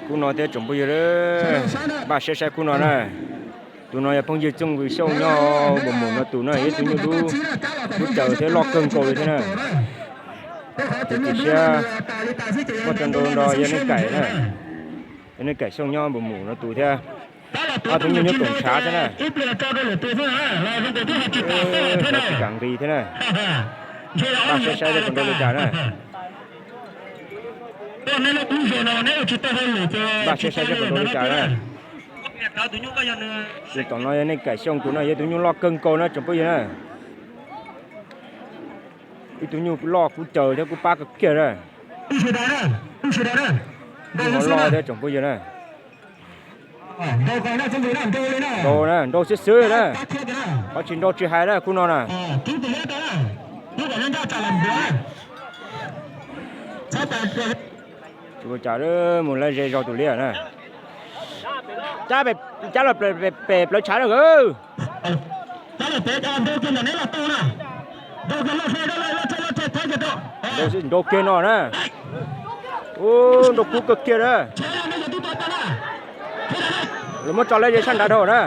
Khub no thiab tsoom phooj ywg, npaj siab saib khub no na. Tus no yog phooj ywg Txooj Vwm Xyooj nyob Npus Mus no tus na, yog ib tug nyuj dub kub caws thiab loj kawg nkaus li thiab na. Tus tim siab muaj tso nrau nro yog Neej Kaim na, yog Neej Kaim Xyooj nyob Npus Mus no tus thiab. Ob tug nyuj nyob koom tshav thiab na. Tsis kam nqis thiab na. Npaj siab saib seb puas nrau li cas na. Npaj siab saib seb puas nrau li cas na. Tus tom no yog Neej Kaim Xyooj tus no, yog tus nyuj loj kawg nkaus na tsoom phooj ywg na. Ib tug nyuj loj kub caws thiab kub pab kawg kiag na. Nyuj loj thiab tsoom phooj ywg na. Nrau na, nrau xwb xwb na. Qhov tsis nrau tsis hais na khub no na. Tsis ua cas, mus lawv ze zog tus liab na. Cab los pem plawv tshav na. Nrau kiag no na. Ub, nrau kub kawg kiag na. Lawv muab tso lawv ze sab nrad dhau na.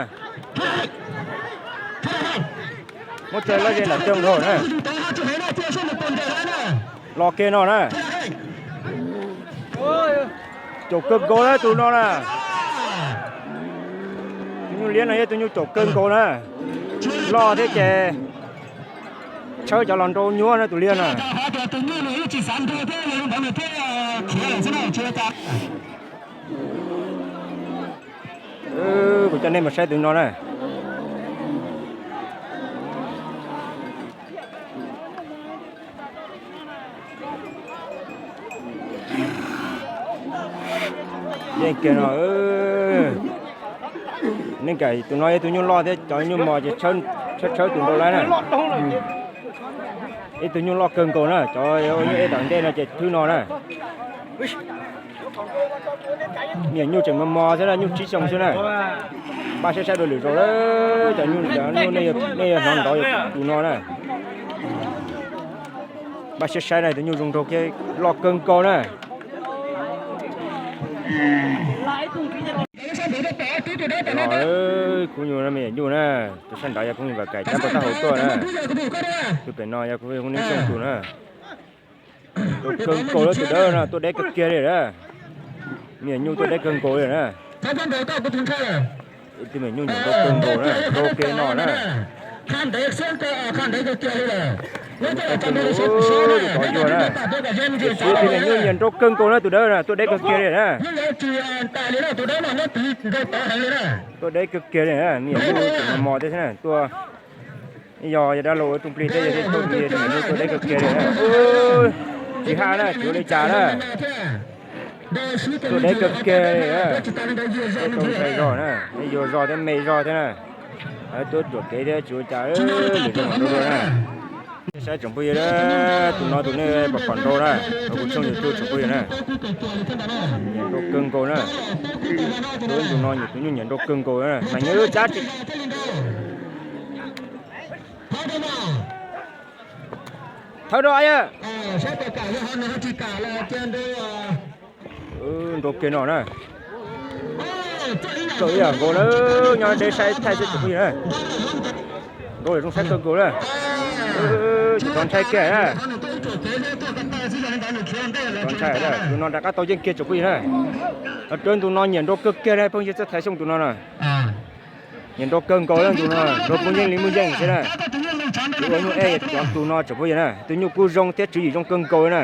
Muab tso lawv ze nram rooj dhau na. Los kiag no na. Caum kawg nkaus na tus no na. Tus nyuj liab no yog tus nyuj caum kawg nkaus na. Loj thiab ces tshawb cov los nrau nyuab na tus liab na. Kuv coj nej mus saib tus no na. Yeej kiag no. Neej Kaim tus no yog tus nyuj loj thiab cov nyuj mos ces tshawb tshawb tus nrau lawm na. Ib tug nyuj loj kawg nkaus na, cov nyuj ej tom ntej no ces thwb no na. Niam nyuj tseem mos mos xwb na, nyuj tsib xyoos xwb na. Npaj siab saib dua lwm zaus lawm, cov nyuj nej yog hnov nrov tus no na. Npaj siab saib na, tus nyuj zoo nraug thiab loj kawg nkaus na. Khub nyuj no me nyuam nyuj na, tus sab nrad yog kuv yog Vam Kaim cab puag taub hau tuaj na. Tus pem no yog kuv yog Hoob Neeb Xyooj tus na. Nraug kawg nkaus lawm tus dawb no, tuaj deb kawg kiag li na. Me nyuam nyuj tuaj deb kawg nkaus li na. Tus me nyuam nyuj nyiam nraug kawg nkaus na, nraug kiag no na. Tus me nyuam nyuj nyiam nraug kawg nkaus na, tus dawb na, tuaj deb kawg kiag li na. Tuaj deb kawg kiag li na, me nyuam nyuj tseem mos mos thiab xwb na, tuaj yog yog dab laug ua rooj plig thiab yog thiaj tau tus me nyuam nyuj tuaj deb kawg kiag li na. Tsis haj na, tsis ua li cas na. Tuaj deb kawg kiag li na. Tuaj tau ntshai zog na, yuag zog thiab me zog thiab na. Tuaj ruam kev thiab tsis ua cas, lwm zaus mam nrau dua na. Saib tsoom phooj ywg, tus no tus nej pom pom nrau na, kuv tshooj YouTube tsoom phooj ywg na. Nyiam nrau kawg nkaus na. Tus no nyiam, tus nyuj nyiam nrau kawg nkaus na, mas nyob cab tsis thawb rau yog. Nrau kiag no na. Txawm ib yam nkaus na, nyob deb saib thaij xwb tsoom phooj ywg na. Nrau zoo saib kawg nkaus na. Tsis txhob ntshai kiag na. Tsis txhob ntshai, tus no rov qab tau yeej kiag tsoom phooj ywg na. Rau ntu no nyiam nrau kawg kiag na, phooj ywg txawj thaiv xyoo tus no na. Nyiam nrau kawg nkaus na, tus no nrau kub yeej li muaj yeej thiab na. Tus ua nyuj ej cov tus no tsoom phooj ywg na, tus nyuj kub zoo thiab tswv yim zoo kawg nkaus na.